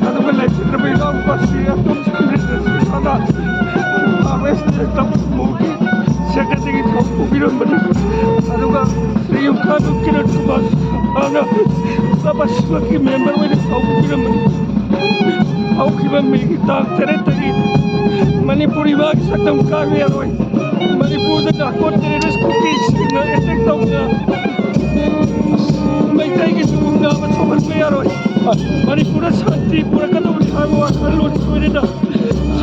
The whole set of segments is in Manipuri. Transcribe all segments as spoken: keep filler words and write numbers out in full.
ꯑꯗꯨꯒ ꯂꯩꯈꯤꯗ꯭ꯔꯕ ꯏꯅꯥꯎꯅꯨꯄꯥꯁꯤ ꯑꯗꯣꯝ ꯁꯥꯟꯅꯔꯁꯤ ꯏꯁꯥꯅ ꯍꯥꯔꯚꯦꯁꯇꯔ ꯀꯞ ꯃꯣꯒꯤ ꯁꯦꯀ꯭ꯔꯦꯇꯔꯤꯒꯤ ꯊꯕꯛ ꯄꯨꯕꯤꯔꯝꯕꯅꯤ꯫ ꯑꯗꯨꯒ ꯁ꯭ꯔꯤ ꯌꯨꯝꯈꯥꯏꯕ ꯀꯤꯔꯟ ꯀꯨꯃꯥꯔ ꯁꯥꯅ ꯀ꯭ꯂꯕ ꯑꯁꯤꯃꯛꯀꯤ ꯃꯦꯝꯕꯔ ꯑꯣꯏꯅ ꯊꯕꯛ ꯄꯨꯕꯤꯔꯝꯕꯅꯤ꯫ ꯍꯧꯈꯤꯕ ꯃꯦꯒꯤ ꯇꯥꯡ ꯇꯔꯦꯠꯇꯒꯤ ꯃꯅꯤꯄꯨꯔ ꯏꯃꯥꯒꯤ ꯁꯛꯇꯝ ꯀꯥꯏꯕ ꯌꯥꯔꯣꯏ꯫ ꯃꯅꯤꯄꯨꯔꯗ ꯅꯥꯔꯀꯣ ꯇꯦꯔꯣꯔꯤꯁ ꯀꯨꯀꯤꯁꯤꯡꯅ ꯑꯦꯇꯦꯛ ꯇꯧꯗꯅ ꯃꯩꯇꯩꯒꯤ ꯁꯤꯒꯨꯝꯅ ꯑꯃ ꯊꯣꯛꯍꯟꯕ ꯌꯥꯔꯣꯏ꯫ ꯃꯅꯤꯄꯨꯔꯗ ꯁꯥꯟꯇꯤ ꯄꯨꯔꯛꯀꯗꯧꯕꯅꯤ ꯍꯥꯏꯕ ꯋꯥꯈꯜꯂꯣꯟ ꯁꯣꯏꯗꯅ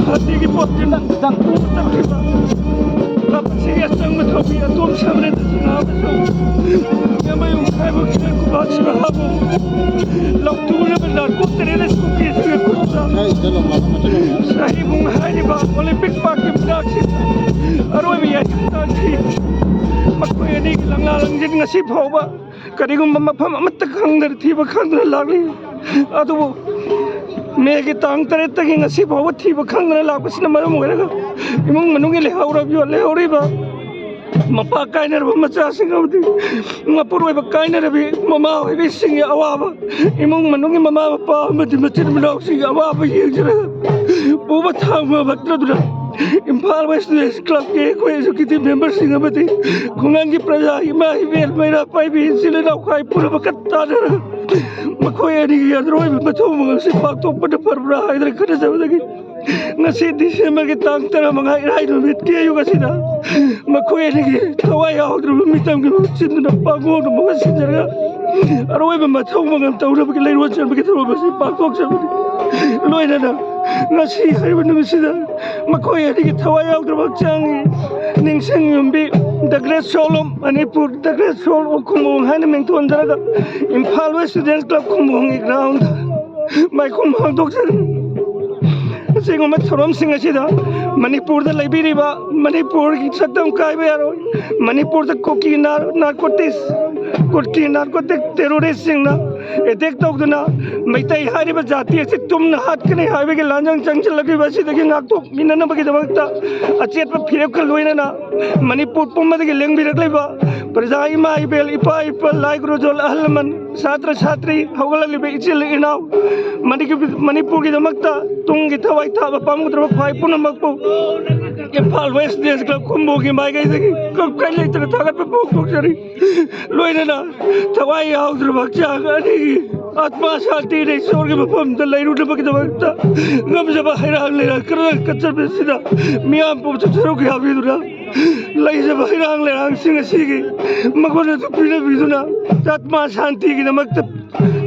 ꯁꯥꯟꯇꯤꯒꯤ ꯄꯣꯠ ꯆꯠꯈꯤꯕ ꯂꯝ ꯑꯁꯤꯒꯤ ꯑꯆꯪꯕ ꯊꯧꯃꯤ ꯑꯇꯣꯝ ꯁꯝꯔꯦꯟꯗ꯭ꯔ ꯁꯤꯡꯍ ꯑꯃꯁꯨꯡ ꯃꯌꯨꯝ ꯈꯥꯏꯕ ꯀꯤꯔꯟ ꯀꯨꯃꯥꯔ ꯁꯤꯡꯍꯕꯨ ꯂꯧꯊꯣꯛꯅꯕ ꯅꯥꯔꯀꯣ ꯇꯦꯔꯣꯔꯤꯁ ꯀꯨꯀꯤꯁꯤꯡꯒꯤ ꯈꯨꯠꯇ ꯁꯍꯤꯕꯨꯡ ꯍꯥꯏꯔꯤꯕ ꯑꯣꯂꯦꯝꯄꯤꯛ ꯄꯥꯔꯛꯀꯤ ꯃꯅꯥꯛꯁꯤꯗ ꯑꯔꯣꯏꯕ ꯌꯥꯏꯐ ꯇꯥꯈꯤ꯫ ꯃꯈꯣꯏ ꯑꯅꯤꯒꯤ ꯂꯪꯂꯥ ꯂꯪꯖꯤꯟ ꯉꯁꯤ ꯐꯥꯎꯕ ꯀꯔꯤꯒꯨꯝꯕ ꯃꯐꯝ ꯑꯃꯠꯇ ꯈꯪꯗꯅ, ꯊꯤꯕ ꯈꯪꯗꯅ ꯂꯥꯛꯂꯤ꯫ ꯑꯗꯨꯕꯨ ꯃꯦꯒꯤ ꯇꯥꯡ ꯇꯔꯦꯠꯇꯒꯤ ꯉꯁꯤ ꯐꯥꯎꯕ ꯊꯤꯕ ꯈꯪꯗꯅ ꯂꯥꯛꯄꯁꯤꯅ ꯃꯔꯝ ꯑꯣꯏꯔꯒ ꯏꯃꯨꯡ ꯃꯅꯨꯡꯒꯤ ꯂꯩꯍꯧꯔꯕ ꯂꯩꯍꯧꯔꯤꯕ ꯃꯄꯥ ꯀꯥꯏꯅꯔꯕ ꯃꯆꯥꯁꯤꯡ ꯑꯃꯗꯤ ꯃꯄꯨꯔꯣꯏꯕ ꯀꯥꯏꯅꯔꯕꯤ ꯃꯃꯥ ꯑꯣꯏꯕꯤꯁꯤꯡꯒꯤ ꯑꯋꯥꯕ, ꯏꯃꯨꯡ ꯃꯅꯨꯡꯒꯤ ꯃꯃꯥ ꯃꯄꯥ ꯑꯃꯗꯤ ꯃꯆꯤꯟ ꯃꯅꯥꯎꯁꯤꯡꯒꯤ ꯑꯋꯥꯕ ꯌꯦꯡꯖꯔꯒ ꯄꯨꯕ ꯊꯥꯡꯕ ꯉꯝꯃꯛꯇ꯭ꯔꯗꯨꯅ ꯏꯝꯐꯥꯜ ꯋꯦꯁ ꯁ꯭ꯇꯨꯗꯦꯟꯠꯁ ꯀ꯭ꯂꯕꯀꯤ ꯑꯩꯈꯣꯏ ꯑꯦꯛꯖꯤꯀ꯭ꯌꯨꯇꯤꯚ ꯃꯦꯝꯕꯔꯁꯤꯡ ꯑꯃꯗꯤ ꯈꯨꯡꯒꯪꯒꯤ ꯄ꯭ꯔꯖꯥ, ꯏꯃꯥ ꯏꯕꯦꯜ, ꯃꯩꯔꯥ ꯄꯥꯏꯕꯤ, ꯏꯆꯤꯜ ꯏꯅꯥꯎ ꯈ꯭ꯋꯥꯏ ꯄꯨꯝꯅꯃꯛꯀ ꯇꯥꯟꯅꯔꯒ ꯃꯈꯣꯏ ꯑꯅꯤꯒꯤ ꯑꯔꯣꯏꯕ ꯃꯊꯧ ꯃꯉꯝꯁꯤ ꯄꯥꯡꯊꯣꯛꯄꯅ ꯐꯔꯕ꯭ꯔꯥ ꯍꯥꯏꯗꯅ ꯈꯟꯅꯖꯕꯗꯒꯤ ꯉꯁꯤ ꯗꯤꯁꯦꯝꯕꯔꯒꯤ ꯇꯥꯡ ꯇꯔꯥꯃꯉꯥ ꯏꯔꯥꯏ ꯅꯨꯃꯤꯠꯀꯤ ꯑꯌꯨꯛ ꯑꯁꯤꯗ ꯃꯈꯣꯏ ꯑꯅꯤꯒꯤ ꯊꯋꯥꯏ ꯌꯥꯎꯗ꯭ꯔꯕ ꯃꯤꯇꯝꯒꯤ ꯃꯍꯨꯠ ꯁꯤꯟꯗꯨꯅ ꯄꯥꯡꯒꯣꯡꯅ ꯃꯍꯨꯠ ꯁꯤꯟꯖꯔꯒ ꯑꯔꯣꯏꯕ ꯃꯊꯧ ꯃꯉꯝ ꯇꯧꯅꯕꯒꯤ ꯂꯩꯔꯣꯟ ꯆꯟꯕꯒꯤ ꯊꯧꯔꯝ ꯑꯁꯤ ꯄꯥꯡꯊꯣꯛꯆꯕꯅꯤ꯫ ꯂꯣꯏꯅꯅ ꯉꯁꯤ ꯍꯥꯏꯔꯤꯕ ꯅꯨꯃꯤꯠꯁꯤꯗ ꯃꯈꯣꯏ ꯑꯅꯤꯒꯤ ꯊꯋꯥꯏ ꯌꯥꯎꯗ꯭ꯔꯕ ꯍꯛꯆꯥꯡꯒꯤ ꯅꯤꯡꯁꯤꯡ ꯌꯨꯝꯕꯤ The Great Soul of Manipur, The Great Soul of Khumbong ꯍꯥꯏꯅ ꯃꯤꯡꯊꯣꯟꯖꯔꯒ ꯏꯝꯐꯥꯜ ꯋꯦꯁ ꯁ꯭ꯇꯨꯗꯦꯟꯠꯁ ꯀ꯭ꯂꯕ ꯈꯨꯝꯕꯣꯡꯒꯤ ꯒ꯭ꯔꯥꯎꯟꯗ ꯃꯥꯏꯈꯨꯝ ꯍꯥꯡꯗꯣꯛꯆꯔꯤ꯫ ꯑꯁꯤꯒꯨꯝꯕ ꯊꯧꯔꯝꯁꯤꯡ ꯑꯁꯤꯗ ꯃꯅꯤꯄꯨꯔꯗ ꯂꯩꯕꯤꯔꯤꯕ ꯃꯅꯤꯄꯨꯔꯒꯤ ꯁꯛꯇꯝ ꯀꯥꯏꯕ ꯌꯥꯔꯣꯏ꯫ ꯃꯅꯤꯄꯨꯔꯗ ꯀꯨꯀꯤ ꯅꯥꯔ-, ꯅꯥꯔꯀꯣꯇꯤꯛꯁ, ꯀꯨꯀꯤ ꯅꯥꯔꯀꯣꯇꯤꯛ ꯇꯦꯔꯣꯔꯤꯁꯁꯤꯡꯅ ꯑꯦꯇꯦꯛ ꯇꯧꯗꯨꯅ ꯃꯩꯇꯩ ꯍꯥꯏꯔꯤꯕ ꯖꯥꯇꯤ ꯑꯁꯤ ꯇꯨꯝꯅ ꯍꯥꯠꯀꯅꯤ ꯍꯥꯏꯕꯒꯤ ꯂꯥꯟꯖꯪ ꯆꯪꯁꯤꯜꯂꯛꯂꯤꯕ ꯑꯁꯤꯗꯒꯤ ꯉꯥꯛꯊꯣꯛꯃꯤꯟꯅꯅꯕꯒꯤꯗꯃꯛꯇ ꯑꯆꯦꯠꯄ ꯐꯤꯔꯦꯞꯀ ꯂꯣꯏꯅꯅ ꯃꯅꯤꯄꯨꯔ ꯄꯨꯝꯕꯗꯒꯤ ꯂꯦꯡꯕꯤꯔꯛꯂꯤꯕ ꯄ꯭ꯔꯖꯥ ꯏꯃꯥ ꯏꯕꯦꯜ, ꯏꯄꯥ ꯏꯄꯥ, ꯂꯥꯏ ꯒꯨꯔꯨꯖꯣꯜ, ꯑꯍꯜ ꯂꯃꯟ, ꯁꯥꯇ꯭ꯔ ꯁꯥꯇ꯭ꯔꯤ, ꯍꯧꯒꯠꯂꯛꯂꯤꯕ ꯏꯆꯤꯜ ꯏꯅꯥꯎ, ꯃꯅꯤꯄꯨꯔ-, ꯃꯅꯤꯄꯨꯔꯒꯤꯗꯃꯛꯇ ꯇꯨꯡꯒꯤ ꯊꯋꯥꯏ ꯊꯥꯕ ꯄꯥꯝꯒꯗ꯭ꯔꯕ ꯈ꯭ꯋꯥꯏ ꯄꯨꯝꯅꯃꯛꯄꯨ ꯏꯝꯐꯥꯜ ꯋꯦꯁ ꯁ꯭ꯇꯨꯗꯦꯟꯠꯁ ꯀ꯭ꯂꯕ ꯈꯨꯝꯕꯣꯡꯒꯤ ꯃꯥꯏꯀꯩꯗꯒꯤ ꯀꯩ ꯂꯩꯇꯅ ꯊꯥꯒꯠꯄ ꯐꯣꯡꯗꯣꯛꯆꯔꯤ꯫ ꯂꯣꯏꯅꯅ ꯊꯋꯥꯏ ꯌꯥꯎꯗ꯭ꯔꯕ ꯍꯛꯆꯥꯡ ꯑꯅꯤꯒꯤ ꯑꯥꯠꯃꯥ ꯁꯥꯟꯇꯤꯅ ꯏꯁꯣꯔꯒꯤ ꯃꯐꯝꯗ ꯂꯩꯔꯨꯅꯕꯒꯤꯗꯃꯛꯇ ꯉꯝꯖꯕ ꯍꯩꯔꯥꯡ ꯂꯩꯔꯥꯡ ꯀꯔꯝꯅ ꯀꯠꯆꯕꯁꯤꯗ ꯃꯤꯌꯥꯝ ꯄꯨꯝꯅꯃꯛꯁꯨ ꯁꯔꯨꯛ ꯌꯥꯕꯤꯗꯨꯅ ꯂꯩꯖꯕ ꯍꯩꯔꯥꯡ ꯂꯩꯔꯥꯡꯁꯤꯡ ꯑꯁꯤꯒꯤ ꯃꯒꯨꯟ ꯑꯗꯨ ꯄꯤꯅꯕꯤꯗꯨꯅ ꯑꯥꯠꯃꯥ ꯁꯥꯟꯇꯤꯒꯤꯗꯃꯛꯇ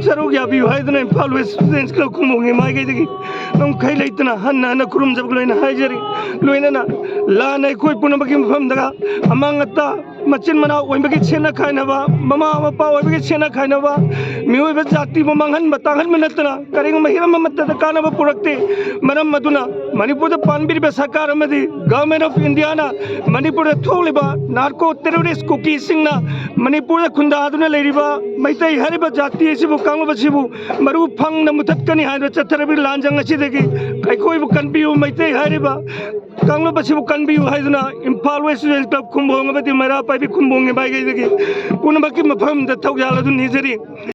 ꯁꯔꯨꯛ ꯌꯥꯕꯤꯌꯨ ꯍꯥꯏꯗꯨꯅ ꯏꯝꯐꯥꯜ ꯋꯦꯁ ꯁ꯭ꯇꯨꯗꯦꯟꯠꯁ ꯀ꯭ꯂꯕ ꯈꯨꯝꯕꯣꯡꯒꯤ ꯃꯥꯏꯀꯩꯗꯒꯤ ꯉꯝꯈꯩ ꯂꯩꯇꯅ ꯍꯟꯅ ꯍꯟꯅ ꯈꯨꯔꯨꯝꯖꯕ ꯂꯣꯏꯅ ꯍꯥꯏꯖꯔꯤ꯫ ꯂꯣꯏꯅꯅ ꯂꯥꯟꯅ ꯑꯩꯈꯣꯏ ꯄꯨꯝꯅꯃꯛꯀꯤ ꯃꯐꯝꯗ ꯑꯃꯥꯡ ꯑꯇꯥ ꯃꯆꯤꯟ ꯃꯅꯥꯎ ꯑꯣꯏꯕꯒꯤ ꯁꯦꯠꯅ ꯈꯥꯏꯅꯕ, ꯃꯃꯥ ꯃꯄꯥ ꯑꯣꯏꯕꯒꯤ ꯁꯦꯠꯅ ꯈꯥꯏꯅꯕ, ꯃꯤꯑꯣꯏꯕ ꯖꯥꯇꯤꯕꯨ ꯃꯥꯡꯍꯟꯕ ꯇꯥꯡꯍꯟꯕ ꯅꯠꯇꯅ ꯀꯔꯤꯒꯨꯝꯕ ꯍꯤꯔꯝ ꯑꯃꯠꯇꯗ ꯀꯥꯟꯅꯕ ꯄꯨꯔꯛꯇꯦ꯫ ꯃꯔꯝ ꯑꯗꯨꯅ ꯃꯅꯤꯄꯨꯔꯗ ꯄꯥꯟꯕꯤꯔꯤꯕ ꯁꯔꯀꯥꯔ ꯑꯃꯗꯤ Government of Indiaꯅ ꯃꯅꯤꯄꯨꯔꯗ ꯊꯣꯛꯂꯤꯕ narco terrorist ꯀꯨꯀꯤꯁꯤꯡꯅ ꯃꯅꯤꯄꯨꯔꯗ ꯈꯨꯟꯗꯥꯗꯨꯅ ꯂꯩꯔꯤꯕ ꯃꯩꯇꯩ ꯍꯥꯏꯔꯤꯕ ꯖꯥꯇꯤ ꯑꯁꯤꯕꯨ, ꯀꯥꯡꯂꯨꯞ ꯑꯁꯤꯕꯨ ꯃꯔꯨ ꯐꯪꯅ ꯃꯨꯊꯠꯀꯅꯤ ꯍꯥꯏꯗꯨꯅ ꯆꯠꯊꯔꯤꯕ ꯂꯥꯟꯖꯪ ꯑꯁꯤꯗꯒꯤ ꯑꯩꯈꯣꯏꯕꯨ ꯀꯟꯕꯤꯌꯨ, ꯃꯩꯇꯩ ꯍꯥꯏꯔꯤꯕ ꯀꯥꯡꯂꯨꯞ ꯑꯁꯤꯕꯨ ꯀꯟꯕꯤꯌꯨ ꯍꯥꯏꯗꯨꯅ Imphal West Students Club Khumbong ꯑꯃꯗꯤ ꯃꯩꯔꯥ ꯄꯥꯏꯕꯤ ꯈꯨꯝꯕꯣꯡꯒꯤ ꯃꯥꯏꯀꯩꯗꯒꯤ ꯄꯨꯝꯅꯃꯛꯀꯤ ꯃꯐꯝꯗ ꯊꯧꯖꯥꯜ ꯑꯗꯨ ꯅꯤꯖꯔꯤ꯫